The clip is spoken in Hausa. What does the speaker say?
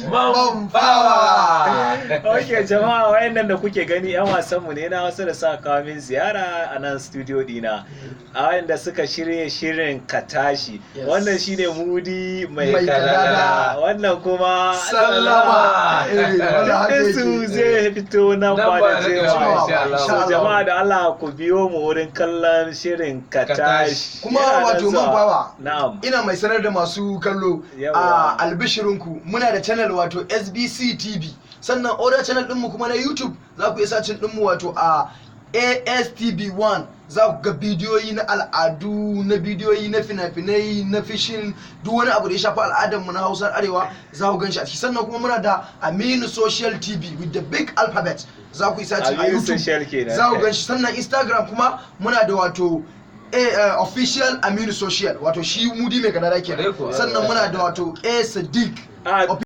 Man Power. Ok jama'a, wayannan da kuke gani yan wasanmu ne na wasu da suka kawo min ziyara a nan studio dina, a wayanda suka shirya shirin Katashi. Yes. Wannan shine Mudi Mai Mai Kadada, Kadada. wannan kuma Sallama. Eh, wannan haka su yake. zai fito nan ba da jimawa jimawa. ba, insha So Allah. jama'a, da Allah ku biyo mu wurin kallon shirin Katashi. Katashi. Kuma Yana nan wato zuwa. Man Power. Na'am. Ina mai sanar da masu kallo Yawa. a albishirinku, muna da channel wato SBC TV, sannan other channel ɗinmu kuma na YouTube za ku iya searching ɗinmu wato a ASTB1. Za ku ga bidiyoyi na al'adu, na bidiyoyi na fina-finai, na fishing, duk wani abu da ya shafi al'adarmu na Hausar Arewa za ku gan shi a ciki. Sannan kuma muna da Aminu Social TV with the big alphabet, za ku yi searching a Aminu YouTube Social kenan. za ku gan shi. Sannan Instagram kuma muna da wato Official Aminu Social, wato shi Mudi Mai Kadada kenan. Kwarai kuwa. Sannan muna da wato A Sadiq. Ah.